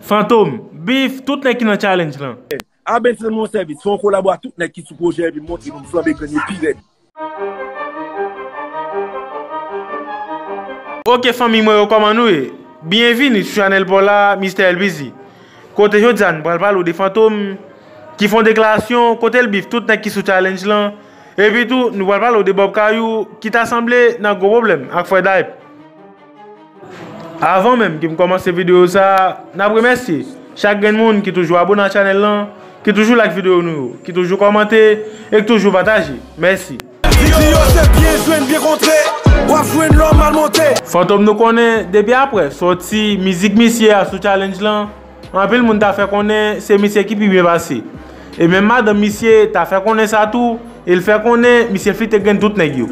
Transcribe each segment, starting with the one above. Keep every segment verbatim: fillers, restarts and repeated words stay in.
Fantom, Beef, tout nèg ki nan challenge lan. A Benz rann mwen yon sèvis, fè yon kolabo a tout nèg ki sou pwojè epi montre nou flanbe grenn yo pi rèd. Ok fanmi mwen yo, kòman nou ye? Byenvini sou chanèl pa w la, Mister L B Z. Kote jodi a nou pral pale w de Fantom ki fè yon deklarasyon kote l beef tout nèg ki sou challenge lan. Epi tou, nou pral pale w de Bob Kayou ki ta sanble nan gwo pwoblèm ak Fred Hype. Avan menm ke m kòmanse videyo sa, n ap remèsye chak grenn moun ki toujou abone a chanèl lan, ki toujou like videyo nou yo, ki toujou kòmante e ki toujou pataje. Mèsi. Di yo se byen jwenn byen kontre, w ap jwenn lò mal monte. Fantom nou konnen depi aprè sòti mizik misye a sou challenge lan, anpil moun ta fè konnen se misye ki pi byen pase. E menm madanm misye ta fè konnen sa tou, e l fè konnen misye flite grenn tout nèg yo.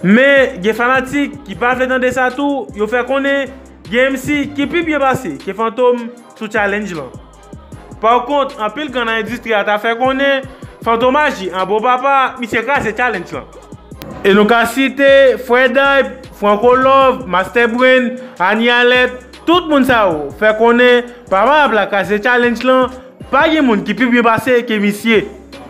Men, gen fanatik ki pa vle tande sa tou, yo fè konnen gen M C ki pi byen pase ke Fantom sou challenge lan. Pa kont, anpil grenn nan endistri a ta fè konnen Fantom aji an bon papa, misye kraze challenge lan. E nou ka site Fred Hype, Franco Love, Master Brain, Annie Alerte, tout moun sa yo fè konnen papa ap la kraze challenge lan, pa gen moun ki pi byen pase ke misye.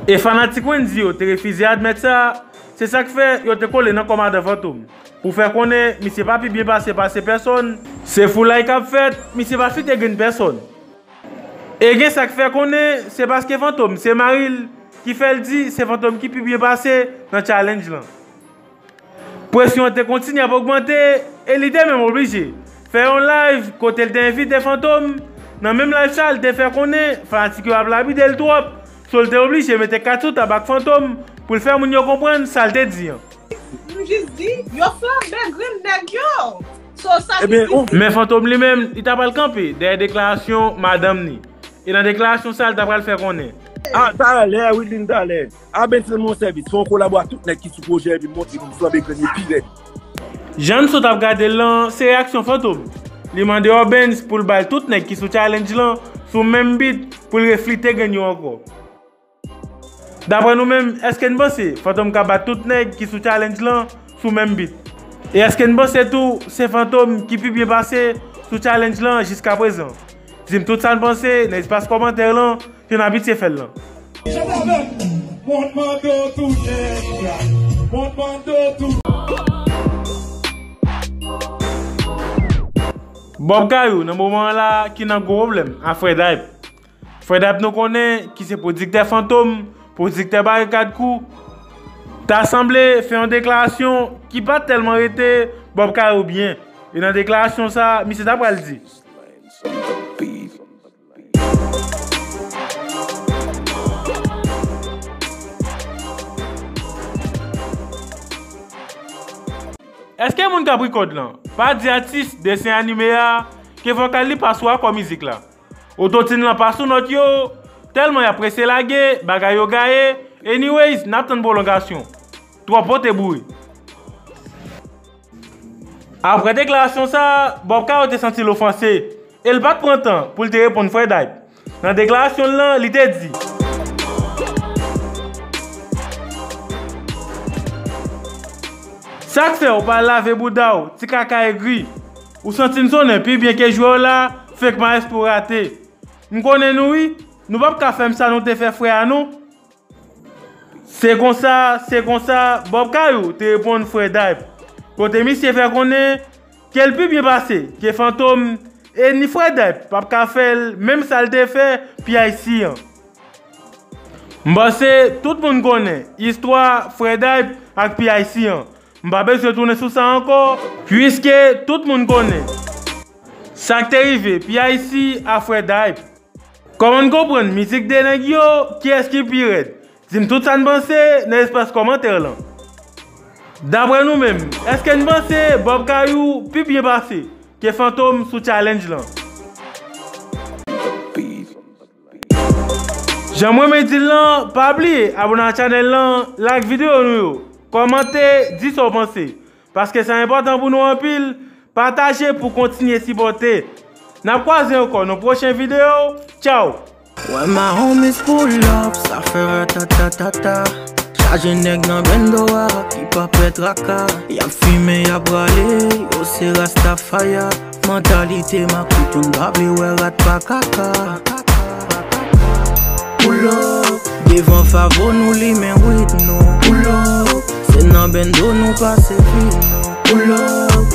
E fanatik Wendyy yo te refize admèt sa, se sa k fè yo te kole nan kò madan Fantom pou fè konnen misye pa pi byen pase pase pèsonn. Se foulay k ap fèt, misye pa flite grenn pèsonn. E gen sa k fè konnen se paske Fantom se mari l ki fè l di se Fantom ki pi byen pase nan challenge lan. Presyon an te kontinye ap ogmante e li te menm oblije fè yon live kote l te envite Fantom. Nan menm live sa, l te fè konnen fanatik yo ap lapide l twòp, so l te oblije mete kat sou tab ak Fantom pou l fè moun yo konprann sa l te di an. M jis di, yo flanbe grenn nèg yo. So, sa ki di. Men Fantom li menm, li ta pral kanpe dèyè deklarasyon madanm ni. E nan deklarasyon sa, li ta pral fè konnen. A, talè, Widlin, talè. A Benz rann mwen yon sèvis, fè yon kolabo a tout nèg ki sou pwojè epi montre nou flanbe grenn yo pi rèd. Jan n sot ap gade l lan, se reyaksyon Fantom. Li mande Orbens pou l bay tout nèg ki sou challenge lan sou menm beat pou l reflite grenn yo ankò. Daprè nou menm, èske n panse Fantom ka bat tout nèg ki sou challenge lan sou menm beat? E èske n panse tou se Fantom ki pi byen pase sou challenge lan jiskaprezan? Di m tout sa n panse nan espas kòmantè lan, jan n abitye fè l lan. Bob Kayou nan moman an la ki nan gwo pwoblèm ak Fred Hype. Fred Hype nou konnen ki se pwodiktè Fantom, pwodiktè Barikad Crew, ta sanble fè yon deklarasyon ki pa t tèlman rete Bob Kayou byen. E nan deklarasyon sa, misye ta pral di. Èske moun k ap rekòd lan pa di atis desen anime a ke vokal li pa sou akò mizik la? Ototune lan pa sou nòt yo, tèlman y ap prese lage, bagay yo gaye. Anyways, n ap tann pwolongasyon. Twòp pote boure. Aprè deklarasyon sa, Bob Kayou te santi l ofanse, e l pa t pran tan pou l te reponn Fred Hype. Nan deklarasyon l lan, li te di. Sa k fè w pa lave bouda w, ti kaka egri? Ou santi n sonnen pi byen ke jwè w la, fake maestro rate. M konnen nou wi, nou p ap ka fè m sa nou te fè frè a nou. Se konsa, se konsa, Bob Kayou te reponn Fred Hype. Kote misye fè konnen ke l pi byen pase ke Fantom, e ni Fred Hype p ap ka fè l menm sa l te fè P I C an. M panse tout moun konnen istwa Fred Hype ak P I C an. M pa bezwen tounen sou sa ankò, piske tout moun konnen sa k te rive P I C a Fred Hype. Kòman n konprann mizik de nèg yo, kiyès ki pi rèd? Di m tout sa n panse nan espas kòmantè lan. Daprè nou menm, èske n panse Bob Kayou pi byen pase ke Fantom sou challenge lan? Jan mwen menm di l lan, pa bliye abone a chanèl lan, like videyo nou yo, kòmante, di sa w panse, paske sa enpòtan pou nou anpil. Pataje pou kontinye sipòte. N ap kwaze ankò nan pwochen videyo. Tchaw! When my homies pull up, sa fè ratatatata. Aje nèg nan bendo a, ki pa pè traka. Y ap fimen, y ap rale, yo se Rastafaya. Mantalite makout, youn pa vle wè rat pa kaka. Pull up, devan Favo nou limen wid nou. Pull up, se nan bendo nou pase vi nou. Pull up,